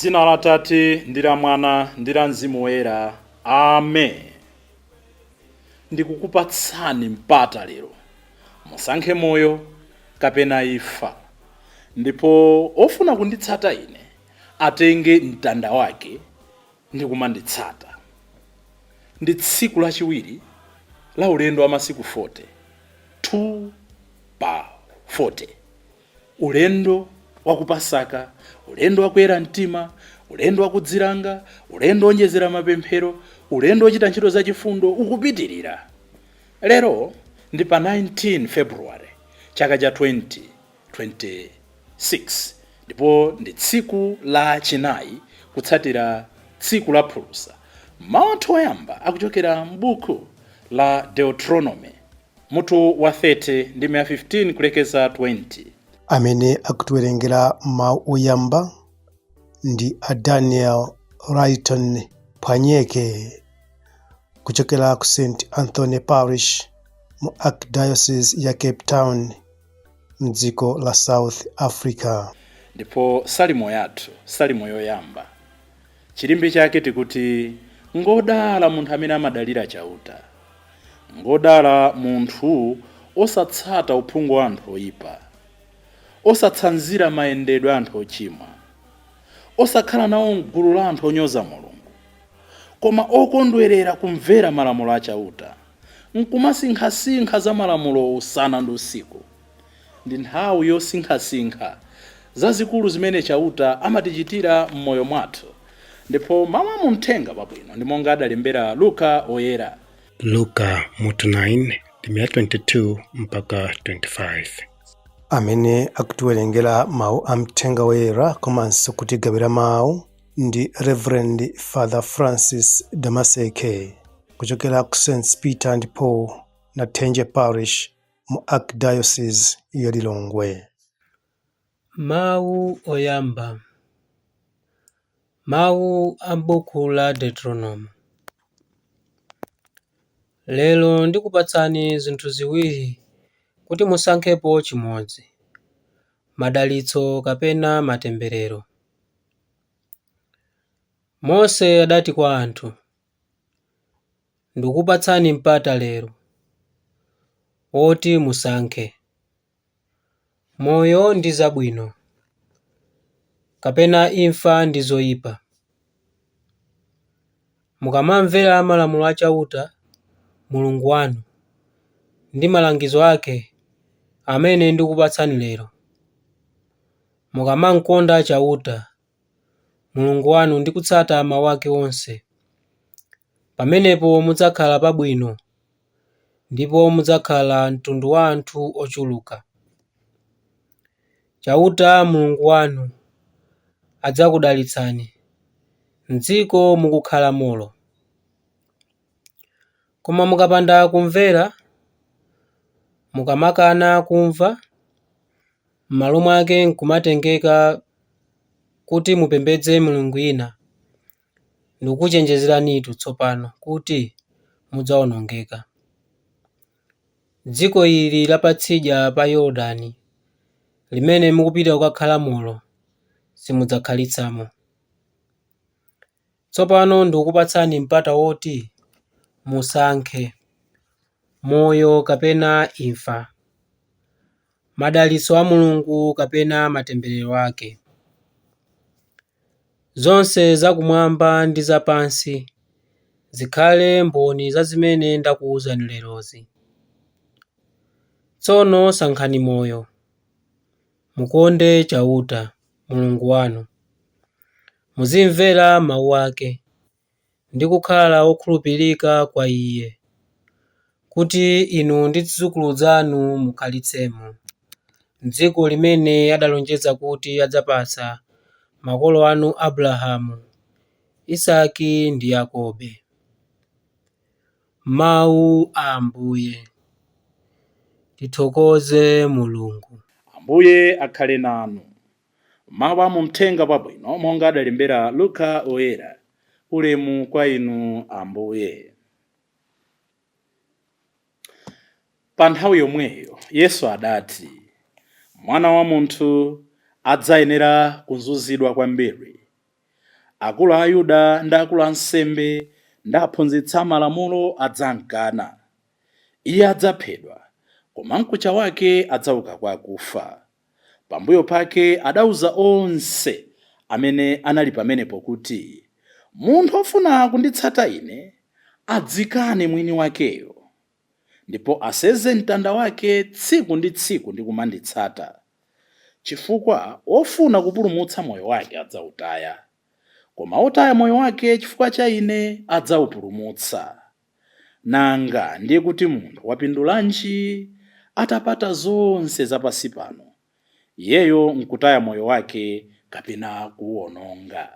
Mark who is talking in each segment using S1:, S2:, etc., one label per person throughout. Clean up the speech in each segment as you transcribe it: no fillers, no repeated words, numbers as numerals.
S1: M'dzina la Atate ndi la Mwana ndi la Mzimu Woyera. Amen. Ndikukupatsani mpata lero, musankhe moyo kapena imfa. Ndipo ofuna kunditsata ine atenge mtanda wake ndi kumanditsata. Ndi tsiku lachiwiri la ulendo wa masiku 40, 2 pa 40. Ulendo wa ku Pasaka, ulendo wa kuyera mtima, ulendo wa kudzilanga, ulendo wonjezera mapemphero, ulendo wochita ntchito zachifundo ukupitirira. Lero ndi pa 19 February chaka cha 2026 ndipo ndi tsiku la chinayi kutsatira tsiku la phulusa. Mawu athu oyamba akuchokera m'buku la Deuteronomy mutu wa 30 ndime ya 15 kulekeza 20.
S2: Amene akutiwerengera mawu oyamba ndi a Daniel Rayton Phwanyeke kuchokera ku St Anthony Parish mu Archdiocese ya Cape Town mdziko la South Africa.
S1: Ndipo salimo yathu, salimo yoyamba, chilimbi chake tikuti ngodala munthu amene amadalira Chauta, ngodala munthu osatsata uphungu wa anthu oyipa, osatsanzira mayendedwe a anthu ochimwa, osakhala nawo mgulu la anthu onyoza Mulungu, koma okondwerera kumvera malamulo a Chauta, nkumasinkhasinkha za malamulo usana ndi usiku. Ndi nthawi yosinkhasinkha zazikulu zimene Chauta amatichitira m'moyo mwathu. Ndipo mawu a mu Mthenga Wabwino ndi monga adalembera Luka Woyera.
S2: Luka mutu 9 ndime ya 22 mpaka 25. Amene akutiwerengera mawu a Mthenga Woyera komanso kutigawira mawu ndi Reverend Father Francis Damaseke kuchokera ku St Peter and Paul Nathenje Parish mu Archdiocese ya Lilongwe.
S3: Mawu oyamba. Mawu a m'buku la Deuteronomo. Lero ndikupatsani zinthu ziwiri kuti musankhepo chimodzi, madalitso kapena matemberero. Mose adati kwa anthu, Ndikukupatsani mpata lero woti musankhe, moyo ndi zabwino, kapena imfa ndi zoipa. Mukamamvera malamulo a Chauta, Mulungu wanu, ndi malangizo ake amene ndikukupatsani lero, mukamamkonda Chauta, Mulungu wanu ndi kutsata mau ake onse, pamenepo mudzakhala pabwino ndipo mudzakhala mtundu wa anthu ochuluka. Chauta Mulungu wanu adzakudalitsani m'dziko mukukhalamolo. Koma mukapanda kumvera, mukamakana kumva, m'malo mwake nkumatengeka kuti mupembedze milungu ina, ndikukuchenjezeranitu tsopano kuti mudzaonongeka. Dziko ili la patsidya pa Yordani limene mukupita kukakhalamolo simudzakhalitsamo. Tsopano ndikukupatsani mpata woti musankhe moyo kapena imfa, madalitso a Mulungu kapena matemberero ake. Zonse zakumwamba ndi zapansi zikhale mboni za zimene ndakuwuzani lerozi. Tsono sankhani moyo, mukonde Chauta, Mulungu wanu, muzimvera mau ake ndi kukhala wokhulupirika kwa Iye, kuti inu ndi zidzukulu zanu mukhalitsemo m'dziko limene adalonjeza kuti adzapatsa makolo anu Abrahamu, Isaki ndi Yakobe. Mawu a Ambuye. Tithokoze Mulungu.
S1: Ambuye akhale nanu. Mawu a mu Mthenga Wabwino monga adalembera Luka Woyera. Ulemu kwa inu Ambuye. Pa nthawi yomweyo Yesu adati, Mwana wa munthu adzayenera kuzunzidwa kwambiri. Akulu a Ayuda ndi akulu a ansembe ndi aphunzitsi amalamulo adzamkana. Iye adzaphedwa, koma mkucha wake adzauka kwa akufa. Pambuyo pake adauza onse amene anali pamenepo kuti, Munthu ofuna kunditsata ine, adzikane mwini wakeyo, ndipo aseze mtanda wake tsiku ndi tsiku ndi kumanditsata. Chifukwa wofuna kupulumutsa moyo wake adzawutaya, koma wotaya moyo wake chifukwa cha ine adzawupulumutsa. Nanga ndiye kuti munthu wapindulanji atapata zonse zapansi pano, iyeyo nkutaya moyo wake kapena kuwononga?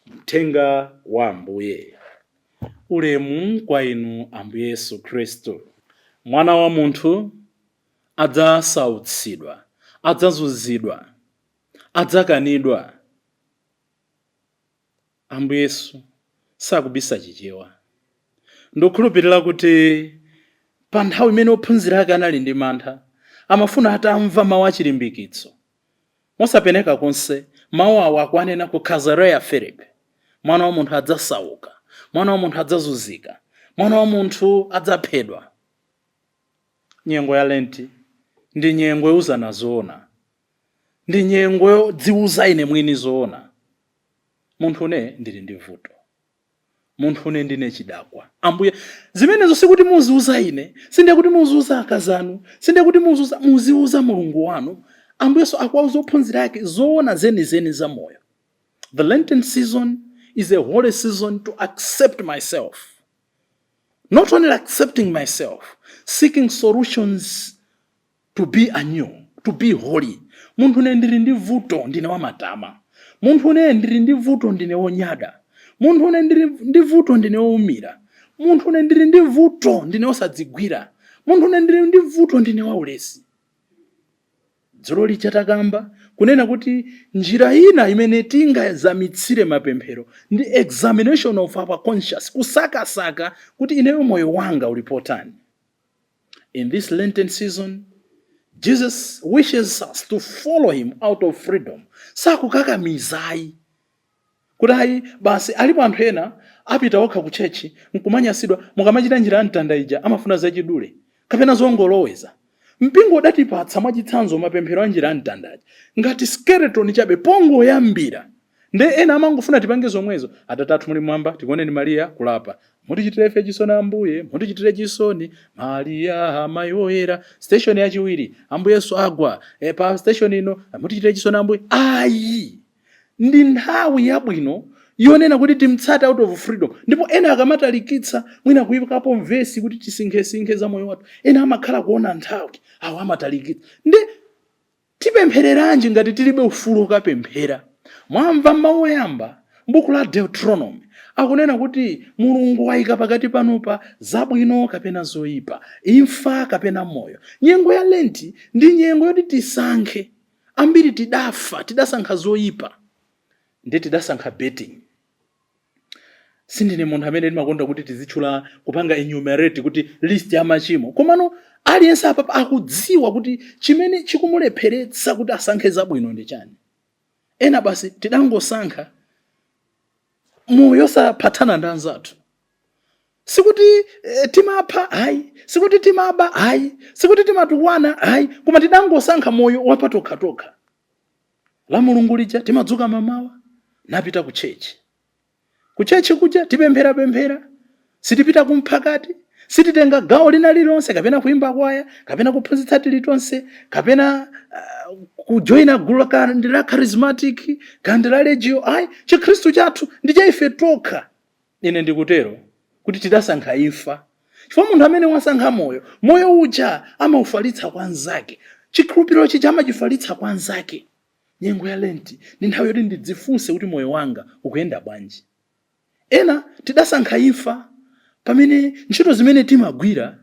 S1: Mthenga wa Ambuye. Ulemu kwa inu, Ambuye Yesu Khristu. Mwana wa munthu adzasautsidwa, adzazunzidwa, adzakanidwa. Ambuye Yesu sakubisa Chichewa. Ndikukhulupirira kuti pa nthawi imene ophunzira ake anali ndi mantha, amafuna atamva mawu achilimbikitso. Mosapeneka konse, mawu awa akuanena ku Kaisareya Filipi. Mwana wa munthu adzasauka, mwana wa munthu adzazunzika, mwana wa munthu adzaphedwa. Nyengo ya Lenti ndi nyengo youzana zoona, ndi nyengo yodziuza ine mwini zoona. Munthu une ndili ndi vuto, munthu une ndine chidakwa. Ambuye, zimenezo sikuti muziuza ine, sindiye kuti muziuza akazi anu, sindiye kuti muziuza, muziuza Mulungu wanu. Ambuyeso akuwauza ophunzira ake zoona zenizeni za moyo. The Lenten season is a holy season to accept myself. Not only accepting myself, seeking solutions to be anew, to be holy. Munthu une ndili ndi vuto, ndine wamatama. Munthu une ndili ndi vuto, ndine wonyada. Munthu une ndili ndi vuto, ndine wowumira. Munthu une ndili ndi vuto, ndine wosadzigwira. Munthu une ndili ndi vuto, ndine waulesi. Dzulo lija takamba kunena kuti njira ina imene tingazamitsire mapemphero ndi examination of our conscience, kusakasaka kuti ineyo moyo wanga uli potani. In this Lenten season, Jesus wishes us to follow him out of freedom. Sakukakamizayi kuti ayi basi. Alipo anthu ena apita okha ku church nkumanyasidwa mukamachita njira ya mtanda ija, amafuna zachidule kapena zongoloweza. Mpingo udatipatsa mwachitsanzo mapemphero a njira ya mtandaja ngati skeleton chabe, pongoyambira. Nde ena amangofuna tipange zomwezo: "Atate athu muli mwamba," "Tikuoneni Mariya," kulapa, "Mutichitire ife chisoni Ambuye, mutichitire chisoni Mariya amayi oyera." Station yachiwiri, Ambuye Yesu agwa pa station ino, "Mutichitire chisoni Ambuye." Ayi, ndi nthawi yabwino yonena kuti timtsate out of freedom. Ndipo ena akamatalikitsa, mwina kuyikapo mvesi kuti tisinkhesinkhe za moyo wathu, ena amakhala kuona nthawi awo amatalikitsa. Ndi tipemphereranji ngati tilibe ufulu ukapemphera? Mwamva mawu oyamba m'buku la Deuteronomy akunena kuti Mulungu wayika pakati panopa zabwino kapena zoyipa, imfa kapena moyo. Nyengo ya Lenti ndi nyengo yoti tisankhe. Ambiri tidafa, tidasankha zoyipa, ndi tidasankha betting. Sindine munthu amene ndimakonda kuti tizitchula, kupanga enumerate kuti list ya machimo, komano aliyense apapa akudziwa kuti chimene chikumulepheretsa kuti asankhe zabwino ndi chani. Ena basi tidangosankha moyo osaphatana ndi anzathu. Sikuti timapha ayi, sikuti timaba ayi, sikuti timatukwana ayi, koma tidangosankha moyo wapatokhatokha. La Mulungu lija timadzuka mamawa napita ku church. Ku church kuja tipempherapemphera, sitipita kumphakati, sititenga gawo lina lililonse, kapena kuimba kwaya, kapena kuphunzitsa tilitonse, kapena kujoyina gulu kandi la Charismatic, kandi la Legio, ayi. Chikhristu chathu ndi cha ife tokha. Ine ndikutero kuti tidasankha imfa, chifukwa munthu amene wasankha moyo, moyo uja amaufalitsa kwa anzake, chikhulupiriro chija amachifalitsa kwa anzake. Nyengo ya Lenti ndi nthawi yoti ndidzifunse kuti moyo wanga ukuyenda bwanji. Ena tidasankha imfa pamene ntchito zimene timagwira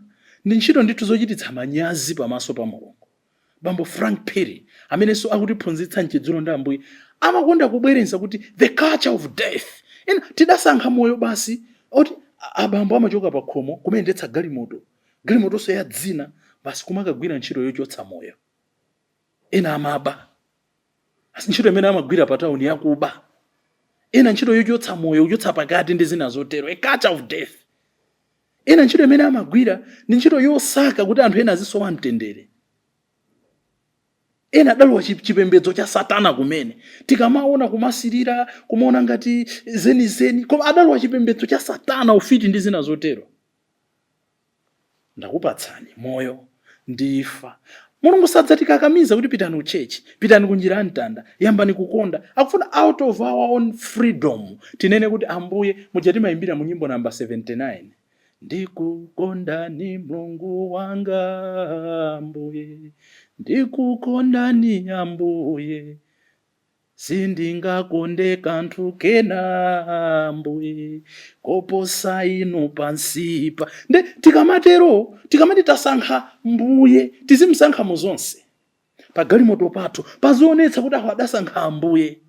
S1: ndi ntchito ndithu zochititsa manyazi pamaso pa Mulungu. Bambo Frank Perry, amenenso akutiphunzitsa mchidzulo ndi Ambuye, amakonda kubwerenza kuti the culture of death. Ena tidasankha moyo basi oti abambo amachoka pa khomo kumayendetsa galimoto, galimotonso ya dzina, basi kumakagwira ntchito yochotsa moyo. Ena amaba, asi ntchito imene amagwira pa tawuni yakuba. Ena ntchito yochotsa moyo, kuchotsa pakati ndi zina zotero, a culture of death. Ena ntchito imene amagwira ndi ntchito yosaka kuti anthu ena azisowa mtendere. Ena adalowa chipembedzo cha satana kumene tikamaona kumasirira, kumaona ngati zenizeni, koma adalowa chipembedzo cha satana, ufiti ndi zina zotero. Ndakupatsani moyo ndi imfa. Mulungu sadzatikakamiza kuti pitani ku church, pitani ku njira ya mtanda, yambani kukonda. Akufuna out of our own freedom tinene kuti, "Ambuye," muja timayimbira mu nyimbo namba 79, "Ndikukondani Mulungu wanga, Ambuye, ndikukondani Ambuye, sindingakonde kanthu kena, Ambuye, koposa inu pansipa." Nde tikamatero, tikamati tasankha Mbuye, tizimsankha mu zonse. Pa galimoto pathu pazionetsa kuti awo adasankha Ambuye.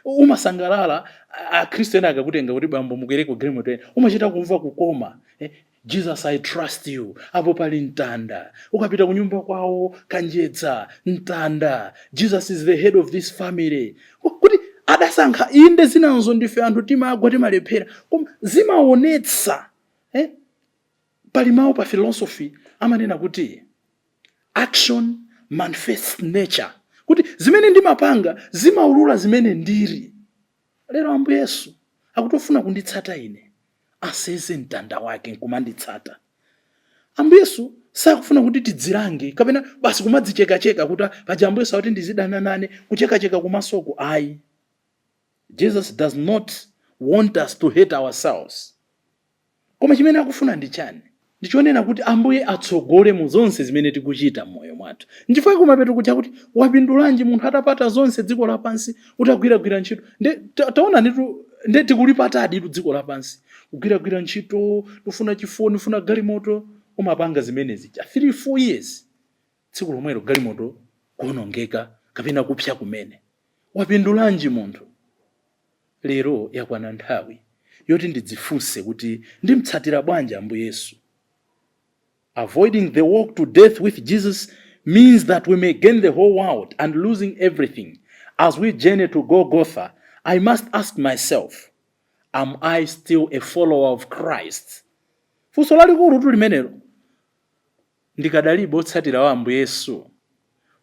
S1: Umasangalala akhristu ena akakutenga kuti, "Bambo, mukwereko galimoto ena," umachita kumva kukoma, eh? "Jesus, I trust you." Apo pali mtanda. Ukapita kunyumba kwawo, kanjedza, mtanda, "Jesus is the head of this family," kuti adasankha. Inde, zinazo ndife anthu, timagwa, timalephera, koma zimaonetsa, eh? Pali mawu pa philosophy amanena kuti action manifests nature, kuti zimene ndimapanga zimaulula zimene ndiri. Lero Ambuye Yesu akutofuna kunditsata ine, aseze mtanda wake nkumanditsata. Ambuye Yesu sakufuna kuti tidzilange kapena basi kumadzichekacheka kuti paja Ambuye Yesu akuti ndizidana nane, kuchekacheka kumasoko, ayi. Jesus does not want us to hate ourselves. Koma chimene akufuna ndi chani? Ndichonena kuti Ambuye atsogole mu zonse zimene tikuchita m'moyo mwathu. Nchifukwa kumapeto kuja kuti, "Wapindulanji munthu atapata zonse dziko lapansi, utagwiragwira ntchito?" Nde taona nditu, nde tikulipatadi tu dziko lapansi, kugwiragwira ntchito, tifuna chifoni, tifuna galimoto, umapanga zimenezi cha 3 4 years, tsiku lomwelo galimoto kuonongeka kapena kupsa kumene. Wapindulanji munthu? Lero yakwana nthawi yoti ndidzifunse kuti ndimtsatira bwanji Ambuye Yesu. Avoiding the walk to death with Jesus means that we may gain the whole world and losing everything. As we journey to Golgotha, I must ask myself, am I still a follower of Christ? Funso lalikulu tu limenelo. Ndikadalibe otsatira wa Ambuye Yesu?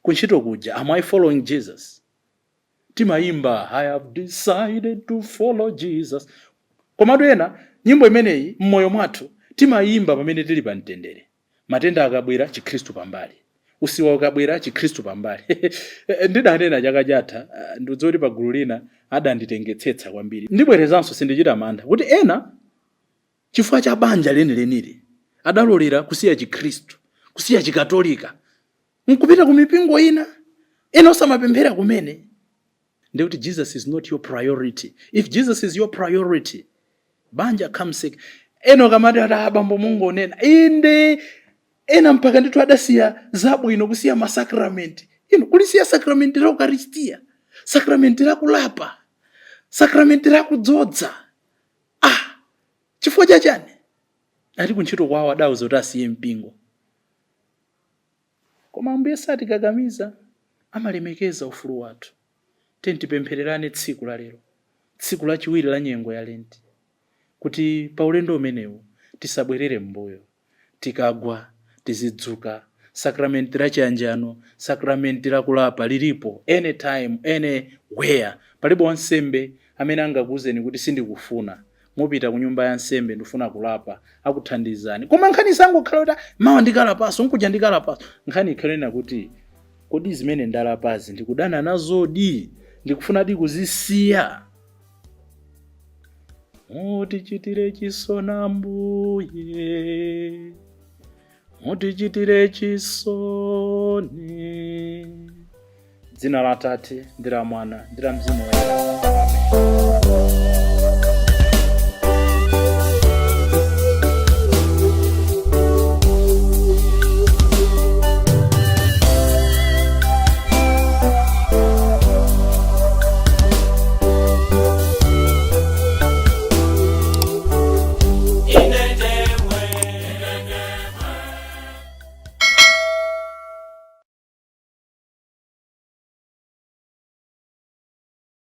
S1: Kuntchito kuja, am I following Jesus? Timayimba, "I have decided to follow Jesus," komatu ena nyimbo imeneyi m'moyo mwathu timayimba pamene tili pa mtendere. Matenda akabwera, chikhristu pambali. Usiwa ukabwera, chikhristu pambali. Ndidanena chaka chatha, ndiudziwa kuti pagulu lina adanditengetsetsa kwambiri. Ndibwerezanso, sindichita mantha, kuti ena chifukwa cha banja lenilenili adalolera kusiya chikhristu, kusiya chikatolika, nkupita ku mipingo ina, ena osamapemphera kumene. Ndikuti Jesus is not your priority. If Jesus is your priority, banja comes second. Ena ukamati ati, "Abambo, mungonena." Inde, ena mpaka ndithu adasiya zabwino, kusiya masakramenti ino, kulisiya sakramenti la Eucharistia, sakramenti la kulapa, sakramenti la kudzodza. Ah, chifukwa chachani? Ati kuntchito kwawo adauza kuti asiye mpingo. Koma Ambuye satikakamiza, amalemekeza ufulu wathu. Tipemphererane tsiku la lero, tsiku lachiwiri la nyengo ya Lenti, kuti pa ulendo umenewu tisabwerere m'mbuyo. Tikagwa tizidzuka. Sakramenti la chiyanjano, sakramenti la kulapa lilipo anytime, anywhere. Palibe wansembe amene angakuwuzeni kuti sindikufuna. Mupita ku nyumba ya nsembe, "Ndifuna kulapa," akuthandizani. Koma nkhani sangokhala kuti mawa ndikalapaso, nkuja ndikalapaso. Nkhani ikhalena kuti, kodi zimene ndalapazi ndikudana nazodi? Ndikufunadi kuzisiya? Mutichitire chisoni, Ambuye, mutichitire chisoni. Dzina la Atate ndi la Mwana ndi la Mzimu Woyera.